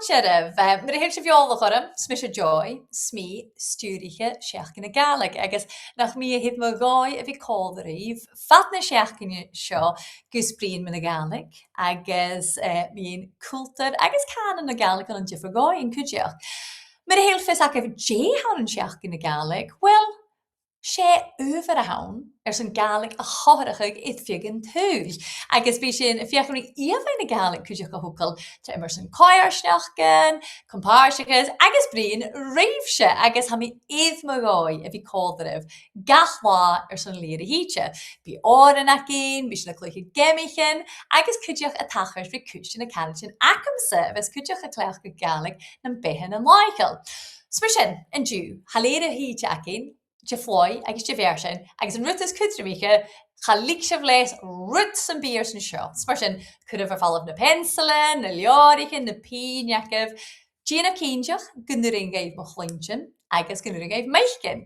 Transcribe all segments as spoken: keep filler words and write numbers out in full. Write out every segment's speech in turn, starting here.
Seo sibh, eh, mura h-eil sibh eòlach orm, 's mise Joy, 's mi stiùiriche Seachdain na Gàidhlig, agus nach mi a tha air mo dhòigh a bhith còmhla ribh fad na seachdaine seo gus bruidhinn mun a' Ghàidhlig, agus, eh, mun cultar agus cànan na Gàidhlig ann an diofar dhòighean cuideachd. Mura h-eil fios agaibh dè th' ann an Seachdain na Gàidhlig, well, 's e adhbhar a th' ann airson Gàidhlig a chomharrachadh air feadh an t-saoghail, agus bidh sinn a' feuchainn ri ìomhaigh na Gàidhlig cuideachd a thogail, tro iomairtean coimhearsnachdan, com-pàirteachas agus bruidhinn ribhse, agus tha mi air mo dhòigh a bhith còmhla ribh gach latha airson leth-uair a thìde. Bidh òrain againn, bidh sinn a' cluich geamaichean, agus cuideachd a' tachairt ri cuid de na caraidean agamsa, a bhios cuideachd a' cleachdadh Gàidhlig nam beatha an-diugh. So mar sin, an-diugh, tha leth-uair a thìde againn, de phlòigh agus de bheartan, agus an rud as cudromaiche, cha leig sibh leas rud sam bith airson seo. So mar sin, cuiribh air falbh na peansailean, na leabhraichean, na pinn agaibh. Dèanaibh cinnteach gun urrainn dhuibh mo chluinntinn agus gun urrainn dhuibh m' fhaicinn.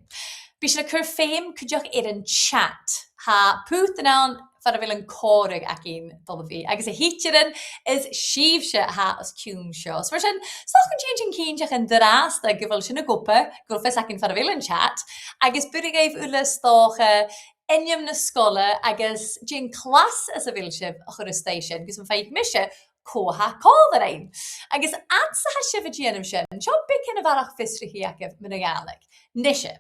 Bidh sinn a' cur feum cuideachd air an chat. Tha putan ann far a bheil an còmhradh againn a' dol a bhith, agus a thidsearan, is sibhse a tha os cionn seo. So mar sin, 's dòcha gun dèan sinn cinnteach an-dràsta gu bheil sinn ag obair, gu bheil fios againn far a bheil an chat, agus b' urrainn dhuibh uile, 's dòcha, ainm na sgoile agus dè an clas anns a bheil sibh a chur a-staigh an sin, gus am faic mise cò tha còmhla rinn. Agus fhad 's a tha sibh a' dèanamh sin, seo beagan a bharrachd fiosrachaidh agaibh mun a' Ghàidhlig. Nise,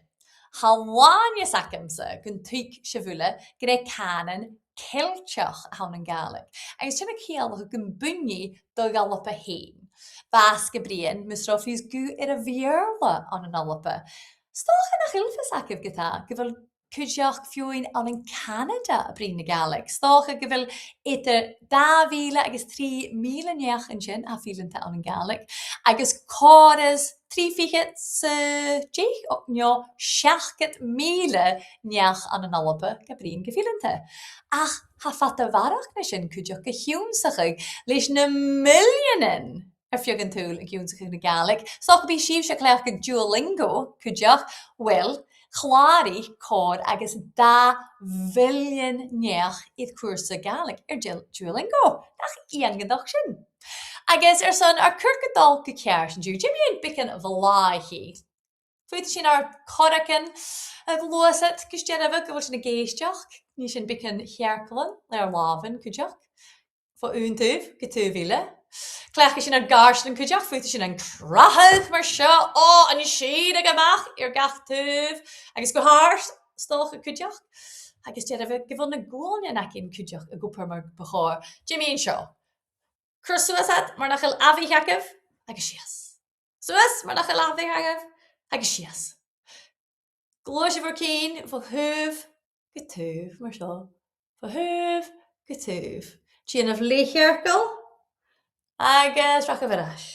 tha làn fhios agamsa gun tuig sibh uile gur e cànan Ceilteach a th' ann an Gàidhlig, agus sin a' ciallachadh gum buin i do dh'Alba fhèin. Bha i a' bruidhinn mus robh fiù 's guth air a' Bheurla ann an Alba. 'S dòcha nach eil fios agaibh ge-tà gu bheil cuideachd feadhainn ann an Canada a' bruidhinn na Gàidhlig. 'S dòcha gu bheil eadar dà mhìle agus trì mìle neach an sin a tha fileanta ann an Gàidhlig, agus còrr is trì fichead 's a deich, o, no seachdad mìle neach ann an Alba ga bruidhinn gu fileanta. Ach tha fada a bharrachd na sin cuideachd ga h-ionnsachadh leis na milleanan air feadh an t-saoghail ag ionnsachadh na Gàidhlig. 'S dòcha gum bi sibhse a' cleachdadh Duolingo cuideachd, well, chlàraich còrr agus dà mhillean neach air cùrsa Gàidhlig air Duol-, Duolingo. Nach iongantach sin? Agus airson ar cuairt a dhol gu ceart an-diugh, dè mu dheidhinn beagan bhlàthachaidh? Faodaidh sinn ar corragan a ghluasad gus dèanamh gu bheil sinn ag èisteachd. Nì sinn beagan chearcallan le ar làmhan cuideachd, bho aon taobh gu taobh eile. Cleachdaidh sinn ar gàirdeanan cuideachd, faodaidh sinn an crathadh mar seo, o, an sireadh a-mach air gach taobh, agus gu h-àrd, 's dòcha, cuideachd. Agus dèanamh gu bheil na guailnean againn cuideachd ag obair mar bu chòir. Dè mu dheidhinn seo? Cuir suas iad mur nach eil amhaich agaibh, agus sìos. Suas mur nach eil amhaich agaibh, agus sìos. Gluaisibh ur cinn bho thaobh gu taobh, mar seo. Bho thaobh gu taobh. Dèanaibh leth-chearcall agus rachaibh air ais.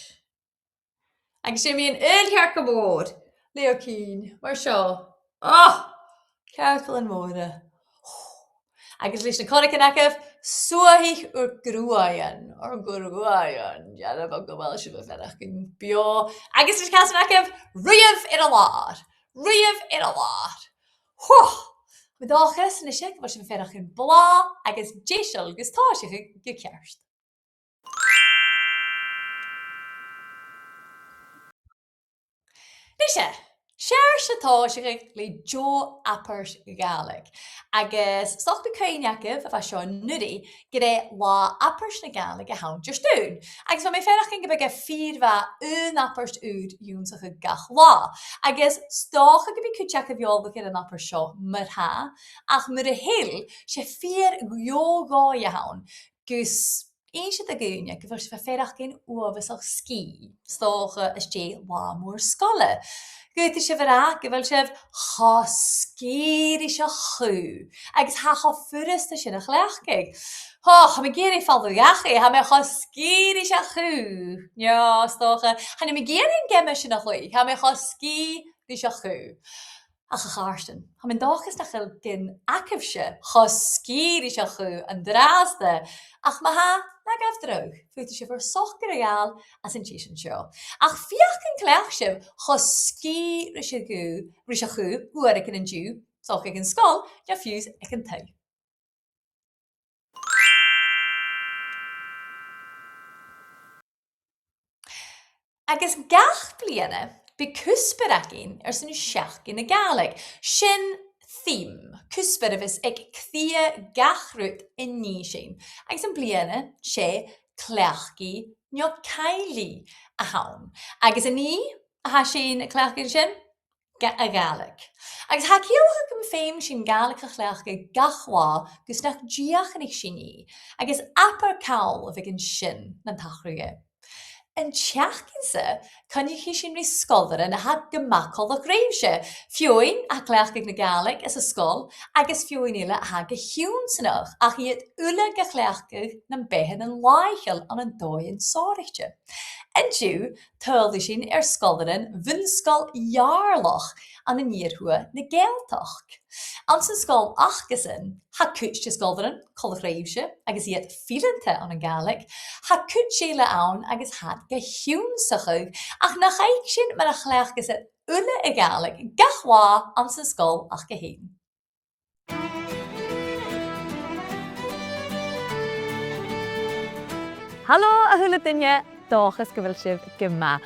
Agus dè mu dheidhinn aon chearcall mòr le ur cinn, mar seo. Ah! Cearcallan mòra. Agus leis na corragan agaibh, suathaich ur gruaidhean, ur gruaidhean. Dèanamh gu bheil sibh a' faireachdainn beò. Agus leis na casan agaibh, ruithibh air an làr. Ruithibh air an làr. Hù! Tha mi an dòchas a-nise gu bheil sibh a' faireachdainn blàth agus deiseil gus tòiseachadh gu ceart. Nise, 's fheàrr sinn tòiseachadh le deagh abairt Ghàidhlig. Agus 's dòcha gum bi cuimhne agaibh a bha seo an-uiridh, gur e Latha Abairt na Gàidhlig a th' ann Diardaoin. Agus bha mi a' faireachdainn gum biodh e fìor mhath aon abairt ùr ionnsachadh gach latha. Agus 's dòcha gum bi cuid agaibh eòlach air an abairt seo mar-thà, ach mura h-eil, 's e fìor dheagh dhòigh a th' ann gus innse do dhaoine gu bheil sibh a' faireachdainn uabhasach sgìth, 's dòcha às dèidh latha mòr sgoile. Ghabhadh sibh a ràdh gu bheil sibh cho sgìth ris a' chù, agus tha e cho furasta sin a chleachdadh. Ho, tha mi ag iarraidh falbh dhachaigh, tha mi cho sgìth ris a' chù. No, 's dòcha, chan eil mi ag iarraidh an geama sin a chluich, tha mi cho sgìth ris a' chù. Ach a chàirdean, tha mi an dòchas nach eil gin agaibhse cho sgìth ris a' chù an-dràsta, ach ma tha, na gabh dragh, faodaidh sibh ur socair a ghabhail às an t-seisean seo. Ach feuch an cleachd sibh cho sgìth ris a' chù, ris a' chù, uaireigin an-diugh, 's dòcha aig an sgoil, no fiù 's aig an taigh. Agus gach bliadhna, bidh cuspair againn airson Seachdain na Gàidhlig. Sin theme, cuspair a bhios aig cridhe gach rud a nì sinn. Agus am bliadhna, 's e cleachdaidh no caill i a th' ann. Agus an nì a tha sinn a' cleachdadh an sin, Ga-, a' Ghàidhlig. Agus tha e a' ciallachadh gum feum sinn Gàidhlig a chleachdadh gach latha gus nach dìochuimhnich sinn i, agus abair càil a bhiodh an sin nan tachradh. An t-seachdain sa, coinnichidh sinn ri sgoilearan a tha gu math coltach ribhse, feadhainn a tha a' cleachdadh na Gàidhlig anns an sgoil, agus feadhainn eile a tha ga h-ionnsanachadh, ach iad uile ga chleachdadh nam beatha nan làitheil ann an dòighean sònraichte. An-diugh, tadhlaidh sinn air sgoilearan Bun-sgoil Gheàrrloch ann an Iar-thuath na Gàidhealtachd. Anns an sgoil acasan, tha cuid de sgoilearan coltach ribhse agus iad fileanta ann an Gàidhlig, tha cuid eile ann agus tha iad ga h-ionnsanachadh, ach nach fhaic sinn mar a chleachdas iad uile a' Ghàidhlig gach latha anns an sgoil aca fhèin. Halò a h-uile duine, dòchas gu bheil sibh gu math.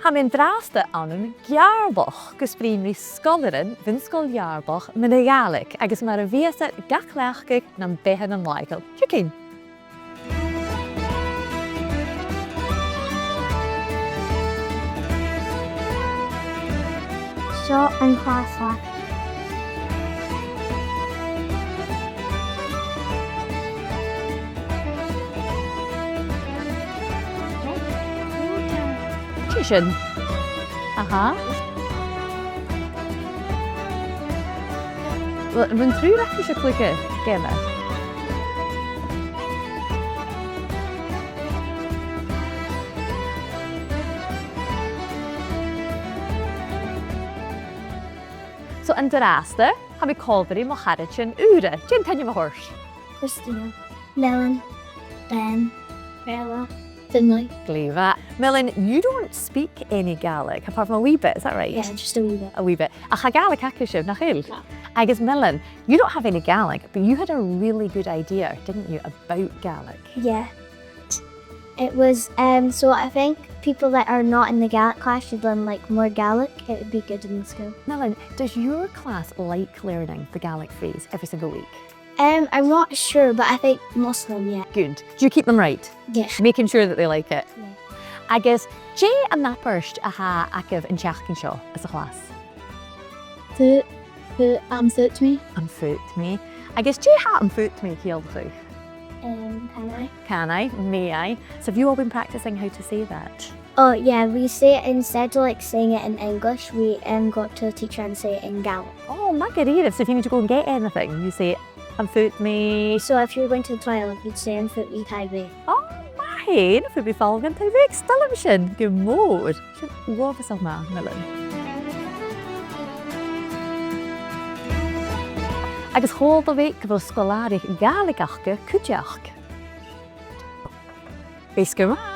Tha mi an-dràsta ann an Geàrrloch gus bruidhinn ri sgoilearan Bhun-sgoil Gheàrrloch mun a' Ghàidhlig agus mar a bhios iad ga cleachdadh nam beatha nan làitheil. Tiugainn. Seo an clas-sa. Dè sin? Aha. Well, an robh an triùir agaibhse a' cluich geama? So an-dràsta, tha mi còmhla ri mo charaidean ùra. Dè an t-ainm a th' ort? Christina. Melon. Ben. Bella. Finlay. Glè mhath. Melon, you don't speak any Gaelic, apart from a wee bit, is that right? Yeah, just a wee bit. A wee bit. Ach tha Gàidhlig agaibh, nach eil? Yeah. Agus Melon, you don't have any Gaelic, but you had a really good idea, didn't you, about Gaelic? Yeah. It was, um, so I think people that are not in the Gaelic class should learn, like, more Gaelic. It would be good in the school. Melon, does your class like learning the Gaelic phrase every single week? Um, I'm not sure, but I think most of them, yeah. Good. Do you keep them right? Yeah. Making sure that they like it? Yeah. Agus dè an abairt a th' agaibh an t-seachdain seo anns a' chlas? Faod, faod, am faod mi. Am faod mi. Agus dè tha am faod mi a' ciallachadh? Um, can I? Can I? May I? So have you all been practising how to say that? Oh, yeah, we say it instead of, like, saying it in English, we, um, go up to the teacher and say it in Gaelic. Oh, math dha-rìribh. So if you need to go and get anything, you say, "Am faod mi." So if you're going to the toilet, you'd say, "Am faod mi taigh-bheag." Oh, math fhèin, am faod mi falbh dhan taigh-bheag. 'S toil leam sin gu mòr. Sin uabhasach math, Melon. Agus chuala mi gu bheil sgoilearan Gàidhlig aca cuideachd. Is gu math.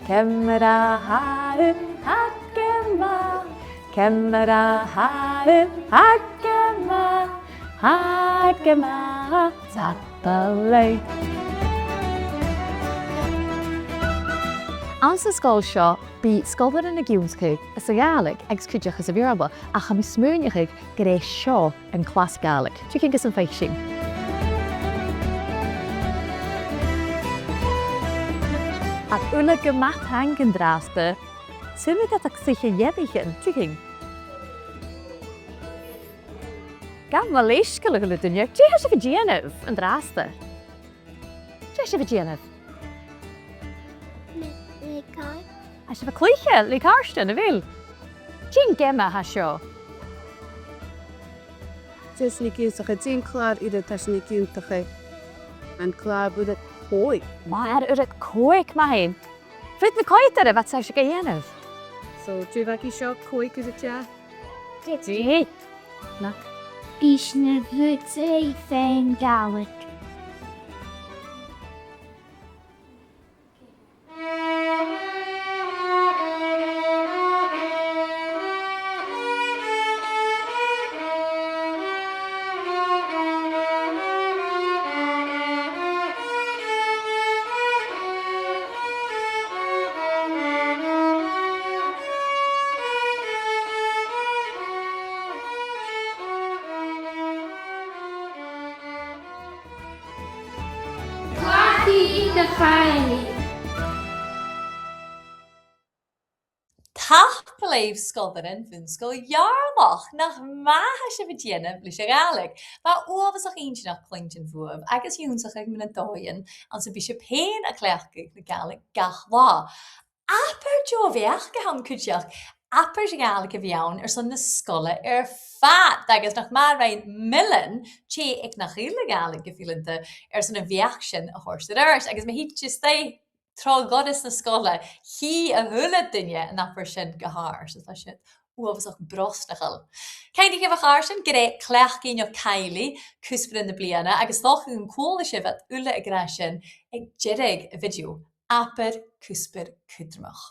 Ciamar a tha thu? Tha gu math. Ciamar a tha thu? Tha gu math. Ciamar a tha thu? Tha gu math. Tha gu math. Tapadh leibh. Anns an sgoil seo, bidh sgoilearan ag ionnsachadh sa Ghàidhlig agus cuideachd sa Bheurla, ach tha mi a' smaoineachadh gur e seo an clas Gàidhlig. Tiugainn gus am faic sinn. Tha iad uile gu math trang an-dràsta. Tuilleadh de chluiche leamaichean. Tiugainn. Gabh mo leisgeul, a h-uile duine. Dè tha sibh a' dèanamh an-dràsta? Dè tha sibh a' dèanamh? Le, le càr. Tha sibh a' cluiche le càirdean, a bheil? Dè an geama a tha seo? Dè tha sinn ag ionnsachadh? Dè an clàr uiread a tha sinn ag ionnsachadh? An clàr uiread còig. Clàr uiread còig, math fhèin. Faod na coimhead oirbh, a bheil sibh ga dhèanamh? So, dè bh' agaibh seo, còig uiread deich? Deich. Deich. Na. Bidh sinn a' faotainn fhèin Gàidhlig. Tapadh leibh, sgoilearan Bhun-sgoil Gheàrrloch, nach math a tha sibh a' dèanamh leis a' Ghàidhlig. Bha e uabhasach inntinneach cluinntinn bhuaibh agus ionnsachadh mun an dòigh anns am bi sibh fhèin a' cleachdadh na Gàidhlig gach latha. Abair deagh bheachd a th' ann cuideachd, abair Gàidhlig a bhith ann airson na sgoile air fad, agus nach math a rinn millean tè aig nach eil a' Ghàidhlig gu fileanta airson a' bheachd sin a thoirt air adhart, agus ma thèid sibh a-steach tro dhoras na sgoile, chì a h-uile duine an abair sin gu h-àrd, is tha sin uabhasach brosnachail. Cuimhnichibh, a chàirdean, gur e cleachd sinn o Cailean cuspair na bliadhna, agus 's dòcha gun cuala sibh iad uile ag ràdh sin aig deireadh a' video, abair cuspair cudromach.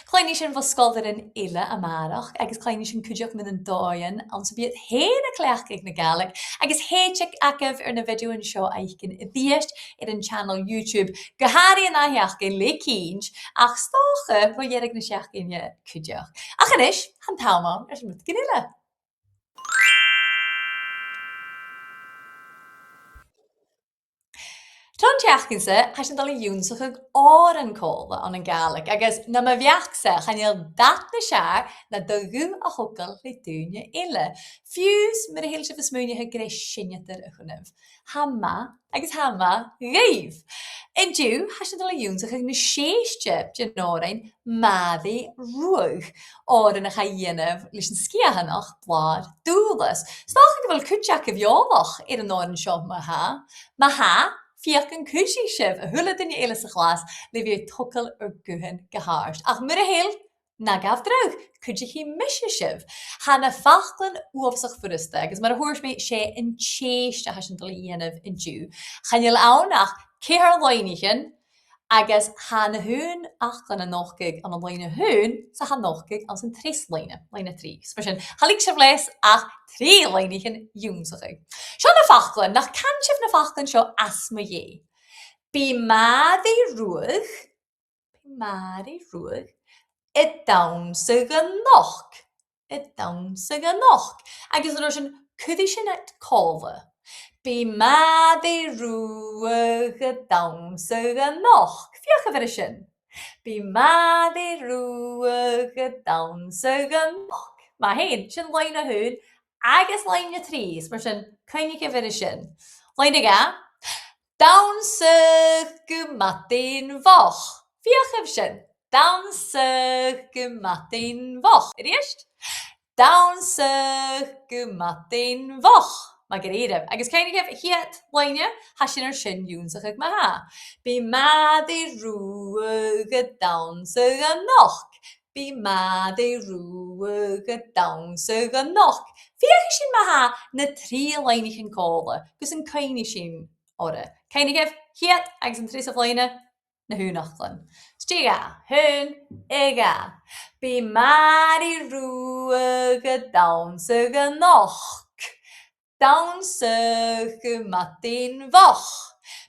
Cluinnidh sinn bho sgoilearan eile a-màireach, agus cluinnidh sinn cuideachd mun an dòigh anns am bi iad fhèin a' cleachdadh na Gàidhlig, agus thèid agaibh air na videothan seo fhaicinn a-rithist air an channel YouTube, gu h-àraidh an ath-sheachdain le cinnt, ach 's dòcha ro dheireadh na seachdain cuideachd. Ach a-nis, tha an t-àm ann airson rudeigin eile. Tron t-seachdain-sa, tha sinn a' dol a dh'ionnsachadh òran còmhla ann an Gàidhlig, agus nam bheachd-sa, chan eil dad nas fheàrr na do ghuth a thogail le daoine eile. Fiù 's mura h-eil sibh a' smaoineachadh gur e seinneadair a th' annaibh. Tha e math, agus tha e math dhuibh. An-diugh, tha sinn a' dol a dh'ionnsachadh na sèiste den òran Màiri Ruadh, òran a chaidh a dhèanamh leis an sgiathach Blàr Dùghlas. 'S dòcha gu bheil cuid agaibh eòlach air an òran seo ma-thà. Ma-thà, feuch an cuidich sibh a h-uile duine eile sa chlas le bhith a' togail ur guthan gu h-àrd. Ach mura h-eil, na gabh dragh, cuidichidh mise sibh. Tha na faclan uabhasach furasta, agus mar a thuirt mi, 's e an t-sèist a tha sinn a' dol a dhèanamh an-diugh. Chan eil ann ach ceithir loidhnichean, agus tha na h-aon fhaclan a' nochdadh ann an loidhne a h-aon 's a tha a' nochdadh anns an treas loidhne, loidhne a trì. Is mar sin, cha leig sibh leas ach trì loidhnichean ionnsachadh. Seo na faclan, nach can sibh na faclan seo às mo dhèidh. Bidh Màiri Ruadh, bidh Màiri Ruadh a' dannsa a-nochd, a' dannsa a-nochd. Agus an uair sin, cuiridh sinn iad còmhla. Bidh Màiri Ruadh a' dannsa a-nochd. Feuchaibh air sin. Bidh Màiri Ruadh a' dannsa a-nochd. Math fhèin, sin loidhne a h-aon agus loidhne a trì, is mar sin, cuimhnichibh air sin. Loidhne a dhà. Dannsa gu madainn mhoch. Feuchaibh sin. Dannsa gu madainn mhoch. A-rithist. Dannsa gu madainn mhoch. Math dha-rìribh. Agus cuimhnichibh, a' chiad loidhne, tha sinn air sin ionnsachadh ma-thà. Bidh Màiri Ruadh a' dannsa a-nochd. Bidh Màiri Ruadh a' dannsa a-nochd. Feuchaidh sinn ma-thà na trì loidhnichean còmhla, gus an cuimhnich sinn orra. Cuimhnichibh, a' chiad agus an treasamh loidhne, na h-aon fhaclan. Is dè a dhà, a h-aon, a dhà. Bidh Màiri Ruadh a' dannsa a-nochd. Dannsa gu madainn mhoch.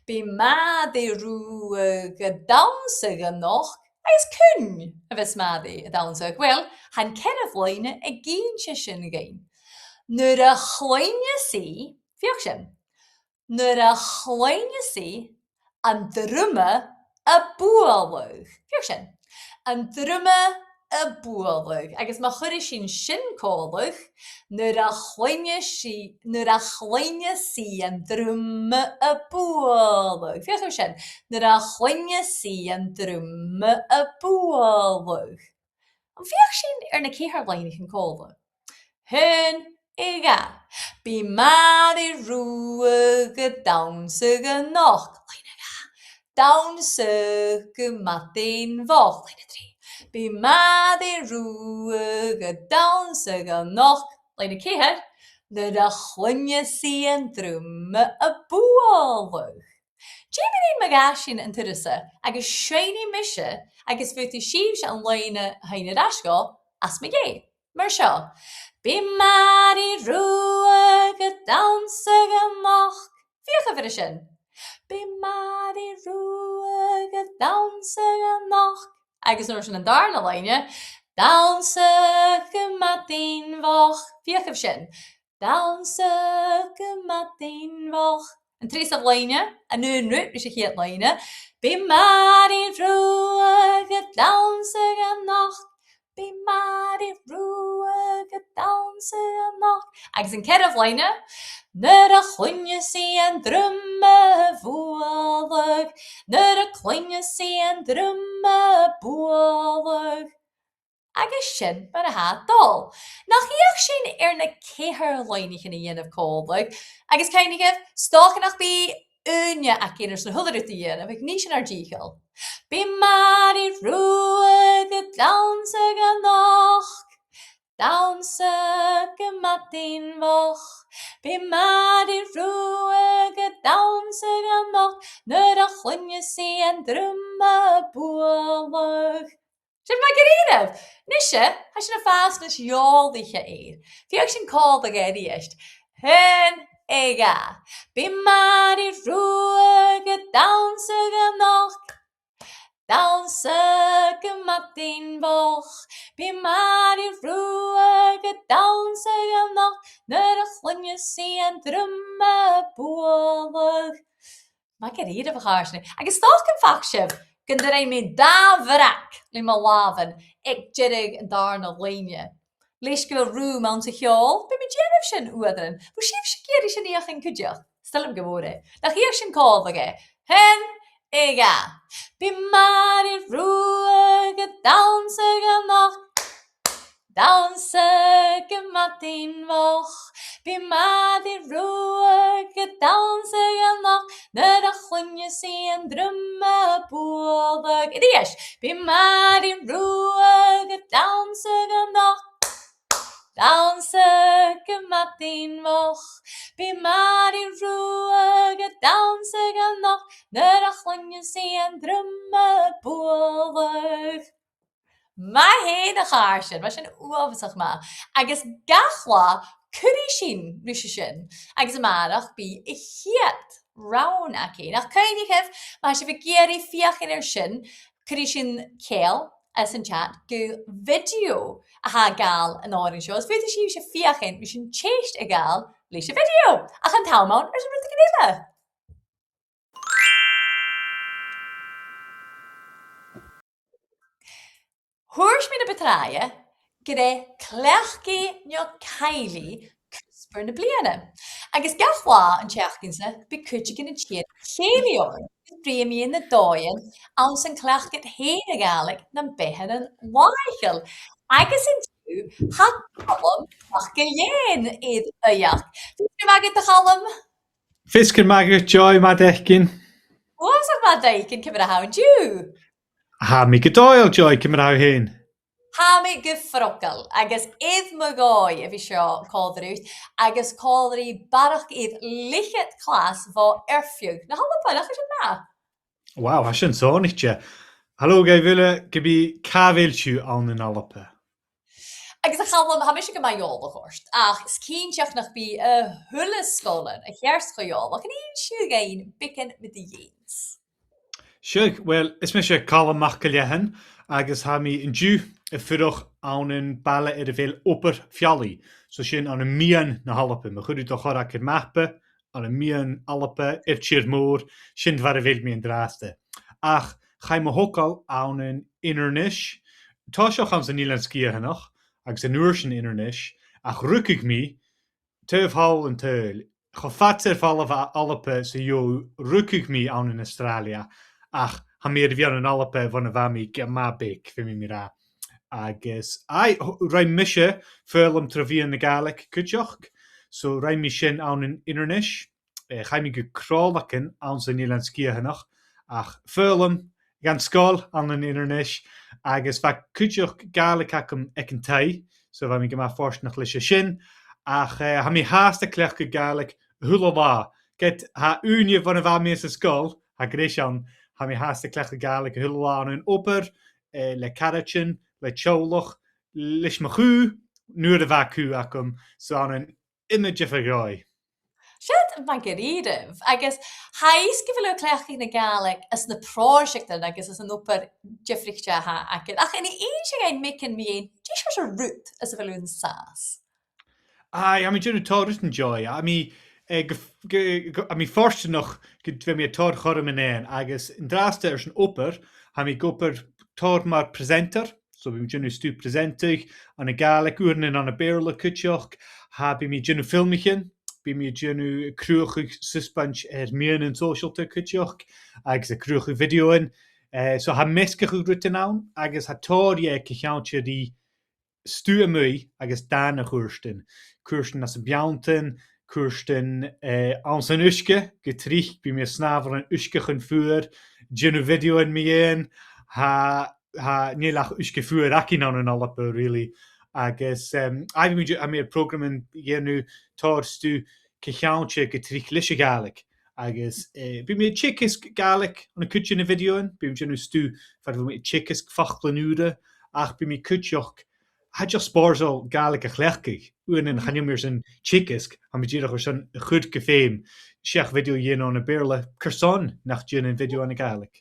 Bidh Màiri Ruadh a' dannsa a-nochd. Agus cuin a bhios Màiri a' dannsa? Uill, tha an ceathramh loidhne ag innse sin dhuinn. Nuair a chluinneas i, feuch sin, nuair a chluinneas i an druma a' bualadh. Feuch sin. An druma a' bualadh. Agus ma chuireas sinn sin còmhla, nuair a chluinneas i, nuair a chluinneas i an druma a' bualadh. Feuchaibh sin. Nuair a chluinneas i an druma a' bualadh. Am feuch sinn air na ceithir loidhnichean còmhla? A h-aon, a dhà. Bidh Màiri Ruadh a' dannsa a-nochd. Loidhne a dhà. Dannsa gu madainn mhoch. Loidhne a trì. Bidh Màiri Ruadh a' dannsa a-nochd. Loidhne a ceithir. Nuair a chluinneas i an druma a' bualadh. Dè mu dheidhinn ma dh'fhàs sinn an turas-sa, agus seinnidh mise, agus faodaidh sibhse an loidhne a sheinn air ais dhomh às mo dhèidh. Mar seo. Bidh Màiri Ruadh a' dannsa a-nochd. Feuchaibh air sin. Bidh Màiri Ruadh a' dannsa a-nochd. Agus an uair sin an dàrna loidhne. Dannsa gu madainn mhoch. Feuchaibh sin. Dannsa gu madainn mhoch. An treas loidhne, an aon rud ris a' chiad loidhne. Bidh Màiri Ruadh a' dannsa a-nochd, bidh Màiri Ruadh a' dannsa a-nochd. Agus an ceathramh loidhne. Nuair a chluinneas i an druma a' bualadh, nuair a chluinneas i an druma a' bualadh. Agus sin mar a tha dol. Nach fheuch sinn air na ceithir loidhnichean a dhèanamh còmhla, agus cuimhnichibh, 's dòcha nach bi ùine againn airson a h-uile rud a dhèanamh, ach nì sinn ar dìcheall. Bidh Màiri Ruadh a' dannsa a-nochd, dannsa gu madainn mhoch. Bidh Màiri Ruadh a' dannsa a-nochd, nuair a chluinneas i an druma a' bualadh. Sin math dha-rìribh. A-nise, tha sinn a' fàs nas eòlaiche air. Feuch sinn còmhla a-rithist. Aon, a dhà. Bidh Màiri Ruadh a' dannsa a-nochd, dannsa gu madainn mhoch. Bidh Màiri Ruadh a' dannsa a-nochd, nuair a chluinneas i an druma a' bualadh. Math dha-rìribh, a chàirdean. Agus 's dòcha gum faca sibh gun do rinn mi dà bhreag le mo làmhan aig deireadh an dàrna loidhne. Leis gu bheil rùm anns a' cheòl, bidh mi a' dèanamh sin uaireannan. Bheil sibhse ag iarraidh sin fheuchainn cuideachd? 'S toil leam gu mòr e. Nach fheuch sinn còmhla e? Aon, a dhà. Bidh Màiri Ruadh a' dannsa a-nochd, dannsa gu madainn mhoch. Bidh Màiri Ruadh a' dannsa a-nochd, nuair a chluinneas i an druma a' bualadh. A-rithist. Bidh Màiri Ruadh a' dannsa a-nochd, dannsa gu madainn mhoch. Bidh Màiri Ruadh a' dannsa a-nochd, nuair a chluinneas i an druma a' bualadh. Math fhèin, a chàirdean, bha sin uabhasach math. Agus gach latha, cuiridh sinn ris a sin. Agus a-màireach bidh a' chiad rann againn. Ach cuimhnichibh, ma tha sibh ag iarraidh feuchainn air sin, cuiridh sinn ceangal anns an chat gu video a tha a' gabhail an òrain seo. Is faodaidh sibhse feuchainn ris an t-sèist a ghabhail leis a' video. Ach an t-àm ann airson rudeigin eile. Thuirt mi na bu tràithe gur e cleachd i no caill i cuspair na bliadhna. Agus gach latha an t-seachdain-sa, bidh cuideigin a' tighinn ri chèilidh oirnn, is bruidhidh mi ri na dòighean anns an cleachd iad fhèin a' Ghàidhlig nam beatha nan làitheil. Agus an-diugh, tha Calum MacIlleathain air aoigheachd. Feasgar math agad, a Chaluim. Feasgar math agad, Joy, math fhaicinn. Uabhasach math fhaicinn, ciamar a tha thu an-diugh? Tha mi gu dòigheil, Joy, ciamar a tha thu fhèin? Tha mi gu frogail, agus air mo dhòigh a bhith seo còmhla riut, agus còmhla ri barrachd air leth-cheud clas bho Earrfheadh na h-Alba, nach eil sin math? Wow, tha sin sònraichte. Halò dhuibh uile, ge bith càit a bheil sibh ann an Alba. Agus a Chaluim, tha mise gu math eòlach ort, ach 's cinnteach nach bi a h-uile sgoilear a cheart cho eòlach, an innis thu dhuinn beagan mu do dheidhinn-sa? Seadh, uill, is mise Calum MacIlleathain, agus tha mi an-diugh a' fuireach ann am baile air a bheil Obar Pheallaidh, so sin ann am meadhan na h-Alba. Ma chuireadh tu do chorrag air mapa, ann am meadhan Alba air tìr-mòr, sin far a bheil mi an-dràsta. Ach chaidh mo thogail ann an Inbhir Nis, toiseach anns an Eilean Sgitheanach, agus an uair sin Inbhir Nis, ach rugadh mi taobh thall an t-saoghail, cho fada air falbh à Alba 's a gheibh thu, rugadh mi ann an Astràilia, ach tha mi air a bhith ann an Alba bhon a bha mi gu math beag, feumaidh mi ràdh. Agus, aye, th-, rinn mise foghlam tro mheadhan na Gàidhlig cuideachd, so rinn mi sin ann an Inbhir Nis. Eh, chaidh mi gu cròileagan anns an Eilean Sgitheanach, ach foghlam dhan sgoil ann an Inbhir Nis, agus bha cuideachd Gàidhlig agam aig an taigh, so bha mi gu math fortanach leis a sin, ach, eh, tha mi fhathast a' cleachdadh Gàidhlig a h-uile latha. Ged tha ùine bhon a bha mi san sgoil, tha greis ann, tha mi fhathast a' cleachdadh Gàidhlig a h-uile latha ann an obair, eh, le caraidean, le teaghlach, leis mo chù, nuair a bha cù agam, so ann an iomadh diofar dhòigh. Sin math dha-rìribh, agus tha fhios gu bheil thu a' cleachdadh na Gàidhlig anns na pròiseactan agus anns an obair dhiofraichte a th' agad. Ach an innis thu dhuinn beagan mu dheidhinn dè seòrsa rud anns a bheil thu an sàs? Aye, tha mi a' dèanamh tòrr rudan, Joy. Tha mi eh, gu, gu, gu, tha mi fortanach gun robh mi air tòrr chothroman fhaighinn, agus an-dràsta airson obair, tha mi ag obair tòrr mar presenter, so bidh mi a' dèanamh stuth presenting anns a' Ghàidhlig, uaireannan anns a' Bheurla cuideachd, tha, bidh mi a' dèanamh filmichean, bidh mi a' dèanamh, cruthachadh susbaint air meadhanan sòisealta cuideachd, agus a' cruthachadh bhideothan. Eh, so tha measgachadh rudan ann, agus tha tòrr dheth co-cheangailte ri stuth a-muigh agus dàna-chuairtean. Cuairtean anns a' bheanntan, cuairtean, eh, anns an uisge, gu tric, bidh mi a' snàmh ann an uisgeachan fuar, dèanamh bhideothan mu dheidhinn, tha, tha, chan eil ach uisge fuar againn ann an Alba, really. Agus, em, aidh, bidh mi, tha mi air prògraman a dhèanamh, tòrr stuth co-cheangailte gu tric leis a' Ghàidhlig. Agus, eh, bidh mi a' teagasg Gàidhlig ann an cuid de na bhideothan, bidh mi a' dèanamh stuth far a bheil mi a' teagasg faclan ùra, ach bidh mi cuideachd, tha e just spòrsail Gàidhlig a chleachdadh. Uaireannan chan eil mi airson teagasg, tha mi dìreach airson a chur gu feum seach bhidio a dhèanamh anns a' Bheurla, carson nach dèan mi bhidio anns a' Ghàidhlig.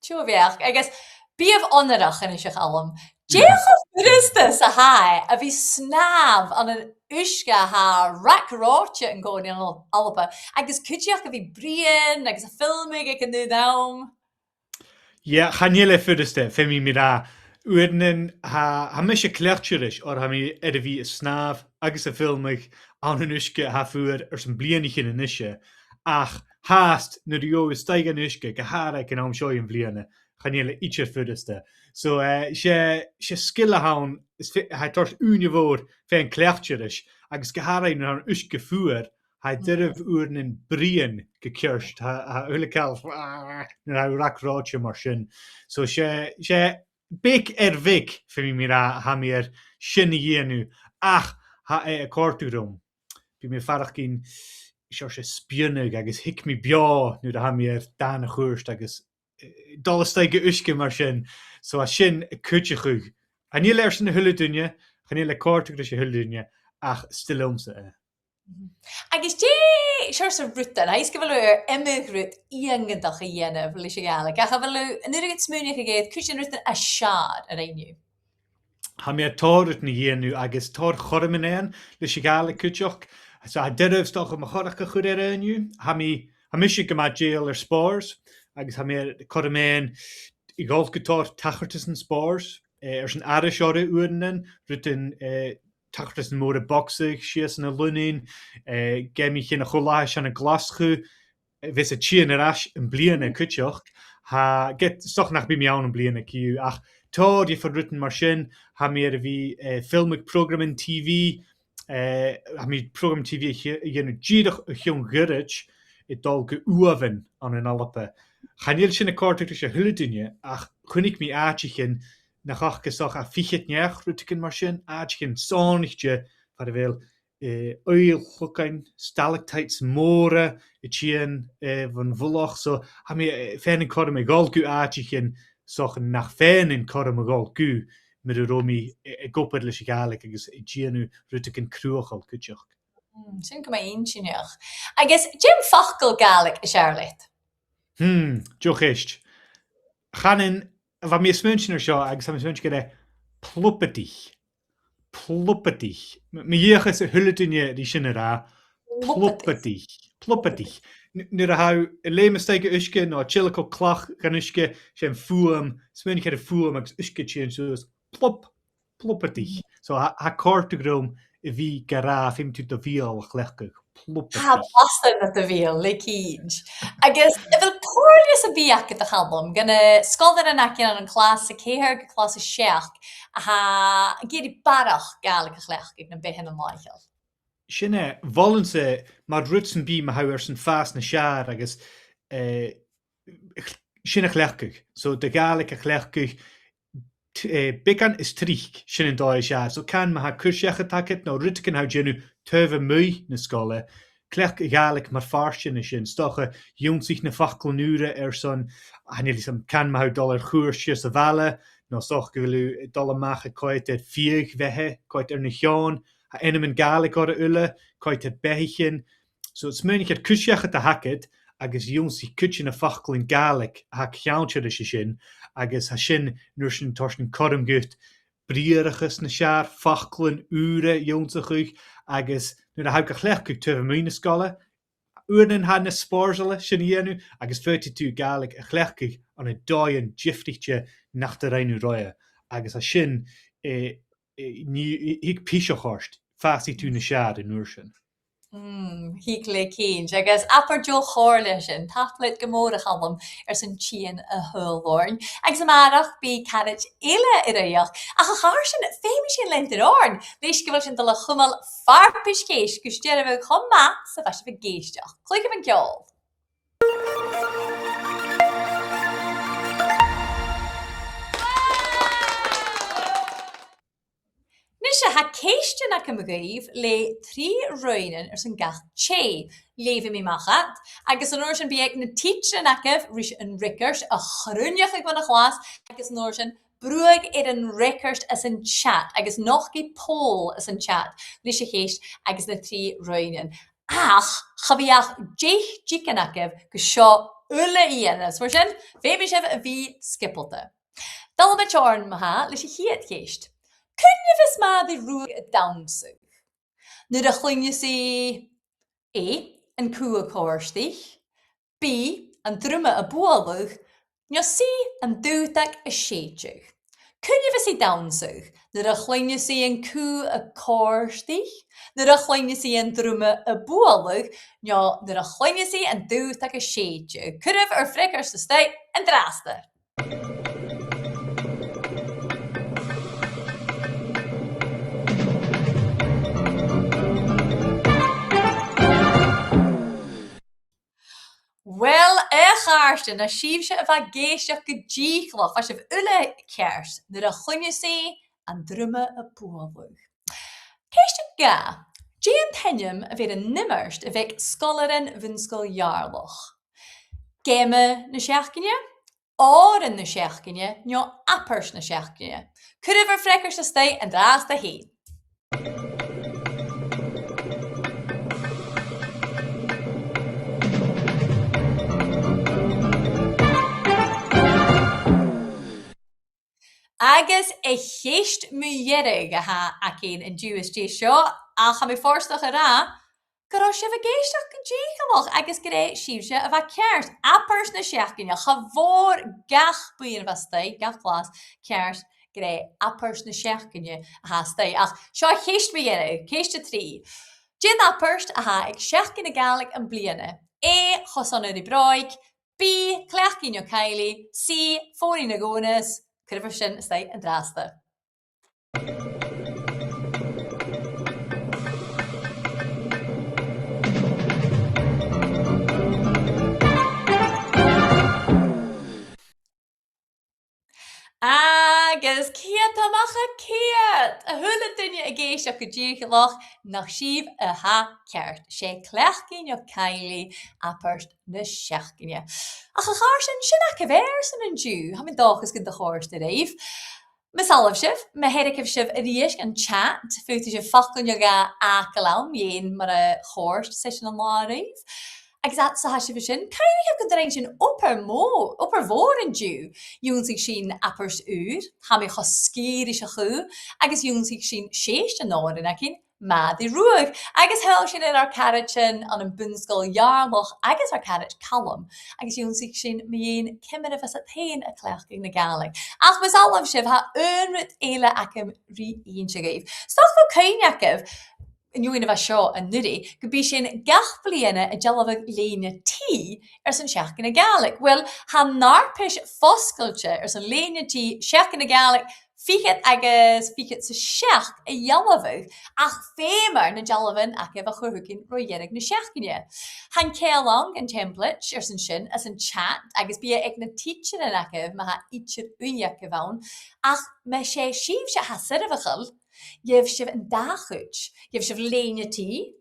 Tha e math, agus bithibh onarach a-nis, a Chaluim. Dè cho furasta 's a tha e a bhith a' snàmh ann an uisge a tha rag-reòite an-còmhnaidh ann an Alba, agus cuideachd a bhith a' bruidhinn agus a' filmeadh aig an aon àm? Yeah, chan eil e furasta, feumaidh mi ràdh. Uaireannan, tha, tha mise cleachdte ris, oir tha mi air a bhith a' snàmh agus a' filmeadh ann an uisge a tha fuar airson bliadhnaichean a-nise. Ach fhathast, nuair a gheibh thu a-steach dhan uisge, gu h-àraidh aig an àm seo dhen bhliadhna, chan eil e idir furasta. So, eh, 's e, 's e sgil a th' ann, is fi-, tha e a' toirt ùine mhòr faighinn cleachdte ris, agus gu h-àraidh nuair a tha an t-uisge fuar, tha e doirbh uaireannan bruidhinn gu ceart, tha, tha a h-uile càil, nuair a tha thu rag-reòite mar sin. So 's e, 's e beag air bheag, feumaidh mi ràdh, a tha mi air sin a dhèanamh, ach tha e a' còrdadh rium. Bidh mi a' faireachdainn seòrsa spionnadh agus thig mi beò nuair a tha mi air dàna-chuairt agus, eh, dol a-steach gu uisge mar sin. So tha sin a' cuideachadh. Chan eil e airson a h-uile duine, chan eil e a' còrdadh ris a h-uile duine, ach 's toil leamsa e. Agus dè seòrsa rudan, tha fhios gu bheil thu air iomadh rud iongantach a dhèanamh leis a' Ghàidhlig, ach a bheil thu an uiread smaoineachadh air cuid de na rudan as fheàrr a rinn thu? Tha mi air tòrr rudan a dhèanamh agus tòrr chothroman fhaighinn leis a' Ghàidhlig cuideachd. So tha e doirbh 's dòcha mo chorrag a chur air aon dhiubh. Tha mi, tha mise gu math dèidheil air spòrs, agus tha mi air cothrom fhaighinn a dhol gu tòrr tachartasan spòrs, eh, airson aithris orra uaireannan, rudan, eh, tachartasan mòra bogsa sìos ann an Lunnainn, eh, geamaichean a' cho-là-thaisein ann an Glaschu, eh, bhios a' tighinn air ais am bliadhna cuideachd. Tha, ged 's dòcha nach bi mi ann am bliadhna co-dhiù, ach tòrr diofar rudan mar sin, tha mi air a bhith, eh, filmeadh prògraman T V, eh, tha mi prògram T V a ch-, a dhèanamh dìreach o chionn ghoirid a' dol gu uamhan ann an Alba. Chan eil sin a' còrdadh ris a h-uile duine, ach chunnaic mi àiteachan nach fhaca 's dòcha fichead neach, rudeigin mar sin, àiteachan sònraichte far a bheil, eh, aoil-chlogain, stalactites mòra a' tighinn, eh, bhon mhullach. So tha mi, eh, faighinn an cothrom a dhol gu àiteachan 's dòcha nach fhaighninn cothrom a dhol gu, mura robh mi, eh, ag obair leis a' Ghàidhlig agus a' dèanamh rudeigin cruthachail cuideachd. Mm, sin gu math inntinneach. Agus dè am facal Gàidhlig as fheàrr leat? Hmm, deagh cheist. Chanainn, bha mi a' smaointinn air seo agus tha mi a' smaointinn gur e plubadaich. Plubadaich. M-, ma dh'fheuchas a h-uile duine ri sin a ràdh. Plubadaich. Plubadaich. Plubadaich. N-, nuair a tha thu a' leum a-staigh gu uisge no a' tilgeil clach dhan uisge, 's e am fuaim, smaoinich air am fuaim agus uisge a' tighinn suas. Plub. Plubadaich. So tha, tha e a' còrdadh rium a bhith ga ràdh, feumaidh tu do bheul a chleachdadh. Plubadaich. Tha e blasta nad bheul, le cinnt. Agus a bheil comhairle sam bith agad, a Chaluim, dha na sgoilearan againn ann an clas a ceithir gu clas a seachd a tha ag iarraidh barrachd Gàidhlig a chleachdadh nam beatha an-diugh? Sin e, mholainn-sa, mar rud sam bith, ma tha thu airson fàs nas fheàrr agus, eh, sin a chleachdadh. So, do Ghàidhlig a chleachdadh, t-, eh, beagan is tric, sin an dòigh as fheàrr. So, can ma tha cur-seachad agad no rudeigin a tha thu a' dèanamh taobh a-muigh na sgoile, cleachd a' Ghàidhlig mar phàirt de sin. 'S dòcha ionnsachadh na faclan ùra airson, chan eil fhios agam, can ma tha thu a' dol air chuairt sìos a' bhaile, no 's dòcha gu bheil thu a' dol a-mach a' coimhead air fiadh-bheatha, coimhead air na h-eòin, tha ainmean Gàidhlig orra uile, coimhead air beathaichean. So, smaoinich air cur-seachad a th' agad agus ionnsachadh cuid de na faclan Gàidhlig a tha ceangailte ris a sin, agus tha sin an uair sin a' toirt an cothrom dhut briathrachas nas fheàrr, faclan ùra ionnsachadh, agus nuair a tha thu ga chleachdadh taobh a-muigh na sgoile, uaireannan tha e nas spòrsaile sin a dhèanamh, agus faodaidh tu Gàidhlig a chleachdadh ann an dòighean diofraichte nach do rinn thu roimhe, agus à sin, eh, eh, nì, thig piseach ort, fàsaidh tu nas fheàrr an uair sin. Mm, thig le cinnt, agus abair deagh chomhairle sin. Tapadh leat gu mòr, a Chaluim, airson tighinn a thaghadh oirnn. Agus a-màireach bidh caraid eile air aoigheachd, ach a chàirdean, feumaidh sinn leantainn oirnn, leis gu bheil sinn a' dol a chumail farpais-cheist gus dearbhadh cho math 's a bha sibh ag èisteachd. Cluichibh an ceòl. Nise, tha ceistean agam dhuibh le trì roghainnean airson gach tè. Leughaidh mi a-mach iad, agus an uair sin bidh aig na tidsearan agaibh ris an fhreagairt a chruinneachadh bhon a' chlas, agus an uair sin brùthadh air an fhreagairt anns an chat, agus nochdaidh poll anns an chat leis a' cheist agus na trì roghainnean. Ach cha bhi ach deich diogan agaibh gus seo uile a dhèanamh. Mar sin, feumaidh sibh a bhith sgiobalta. Dol a-mach oirnn ma-thà leis a' chiad cheist. Cuin a bhios Màiri Ruadh a' dannsa? Nuair a chluinneas i A, an cù a' còrdadh, B, an druma a' bualadh, no C, an t-aodach a' sèideadh. Cuin a bhios i a' dannsa? Nuair a chluinneas i an cù a' còrdadh, nuair a chluinneas i an druma a' bualadh, no nuair a chluinneas i an t-aodach a' sèideadh. Cuiribh ur freagairt a-steach an-dràsta. Uill, a chàirdean, a-nis sibhse a bha ag èisteachd gu dìcheallach, bha sibh uile ceart, nuair a chluinneas i an druma a' bualadh. Ceist a dhà. Dè an t-ainm a bh' air an iomairt a bh' aig sgoilearan Bhun-sgoil Gheàrrloch? Geama na Seachdain, Òran na Seachdain, no Abairt na Seachdain? Cuiribh ur freagairt a-steach an-dràsta fhèin. Agus a' cheist mu dheireadh a th' againn an-diugh às dèidh seo, ach tha mi fortanach a ràdh gun robh sibh ag èisteachd gu dìcheallach agus gur e sibhse a bha ceart. Abairt na Seachdain. Cha mhòr gach buidheann a bha a-staigh, gach clas, ceart, gur e Abairt na Seachdain a tha a-staigh. Ach seo a' cheist mu dheireadh, ceist a trì. Dè an abairt a tha aig Seachdain na Gàidhlig am-bliadhna? A, Cho sona ri bròig, B, Cleachdaidh no Caill i, C, Fòghnaidh no Dh'fhòghnas? Cuiribh sin a-staigh an-dràsta. Agus ceud a-mach à ceud! A h-uile duine ag èisteachd gu dìcheallach, nach sibh a tha ceart. 'S e Cleachdaidh no Caill i abairt na seachdain. Ach a chàirdean, sin agaibh e airson an-diugh. Tha mi an dòchas gun do chòrd e ribh. Mas fhalbh sibh, ma theirigibh sibh a-rithist dhan chat, faodaidh sibh facal no dhà fhàgail ann, mu dheidhinn mar a chòrd seisean an latha ribh. Agus fhad 's a tha sibh an sin, cuimhnichibh gun do rinn sinn obair mò-, obair mhòr an-diugh. Dh'ionnsaich sinn abairt ùr, Tha mi cho sgìth ris a' chù, agus dh'ionnsaich sinn sèist an òrain againn, Màiri Ruadh, agus thadhail sinn air ar caraidean ann am Bun-sgoil Gheàrrloch agus ar caraid Calum, agus dh'ionnsaich sinn mu dheidhinn ciamar a bhios iad fhèin a' cleachdadh na Gàidhlig. Ach mas fhalbh sibh, tha aon rud eile agam ri innse dhuibh. 'S dòcha gu bheil cuimhne agaibh, an fheadhainn a bha seo an-uiridh, gum bi sinn gach bliadhna a' dealbhadh lèine T airson Seachdain na Gàidhlig. Uill, tha an fharpais fosgailte airson lèine T Seachdain na Gàidhlig fichead agus fichead 's a seachd a dhealbhadh, ach feumar na dealbhan agaibh a chur thugainn ro dheireadh na seachdaine. Tha an ceangal ann gun template airson sin anns an chat, agus bidh e aig na tidsearan agaibh ma tha idir ùidh agaibh ann, ach mas e sibhse a tha soirbheachail, Gheibh sibh an dà chuid. Gheibh sibh lèine-t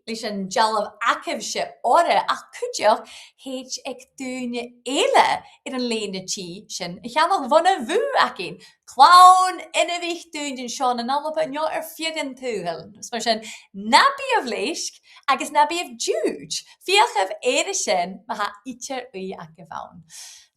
leis an dealbh agaibhse orra, ach cuideachd thèid aig daoine eile air an lèine-t sin a cheannach bhon a' bhùth againn. Clann inbhich daoine an seo ann an Alba no air feadh an t-saoghail. Is mar sin, na bithibh leisg agus na bithibh diùid. Feuchaibh air a sin ma tha idir ùidh agaibh ann.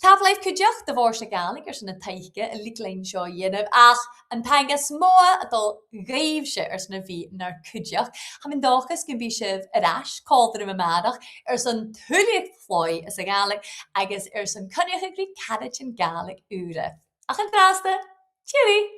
Tapadh leibh cuideachd, a' Bhòrd sa Ghàidhlig, airson an taice a leig leinn seo a dhèanamh, ach am paingeas motha a' dol dhuibhse airson a bhith nar cuideachd. Tha mi an dòchas gum bi sibh air ais còmhla rium a-màireach airson tuilleadh clòimh sa Ghàidhlig agus airson coinneachadh ri caraidean Gàidhlig ùra. Ach an-dràsta, tìoraidh!